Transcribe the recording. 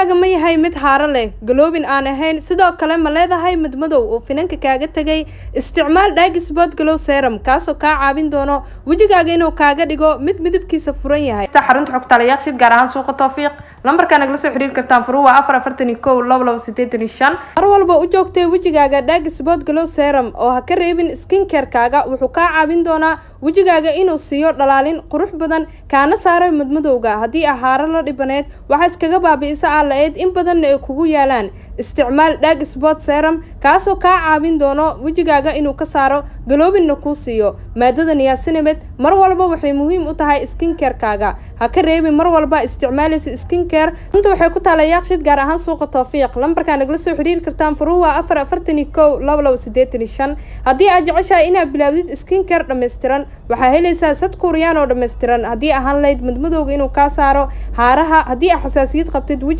Wejigaaga ma yahay mid haaro leh, glowing aan ahayn? Sidoo kale ma leedahay madmadow oo finanka kaaga tegay? Isticmaal Dark Spot Glow Serum, kaasoo kaa caawin doono wejigaaga inuu kaaga dhigo mid midabkiisa furan yahay. Xarunta xogta Yaaqshiid, gaar ahaan suuqa Tawfiiq. Lambarkaa nagala soo xiriiri kartaan furuhu waa 4 41 2 2 85. Mar walba u joogtay wejigaaga Dark Spot Glow Serum oo ha ka reebin skincare-kaaga. Wuxuu kaa caawin doonaa wejigaaga inuu siiyo dhalaalin qurux badan, kaana saaro madmadowga. Haddii aa haaro la dhibaneed, waxaa iskaga baabi'isa aa la-eed in badanna ay kugu yaalaan, isticmaal Dark Spot Serum, kaasoo kaa caawin doono wejigaaga inuu ka saaro, glowing-na kuu siiyo. Maadada niacinamide mar walba waxay muhiim u tahay skincare-kaaga. Ha ka reebin mar walba isticmaalaysa skincare. Runta waxay ku taala Yaaqshid, gaar ahaan suuqa Tawfiiq. Lambarkaa nagala soo xiriiri kartaan furuhu waa 4 41 2 2 85. Haddii aad jeceshahay inaad bilaawdid skincare dhammaystiran, waxaa helaysaa sad Kuuriyaan oo dhammaystiran. Haddii ahaan lahayd madmadowga inuu kaa saaro, haaraha, haddii aad xasaasiyad qabtid wejiga.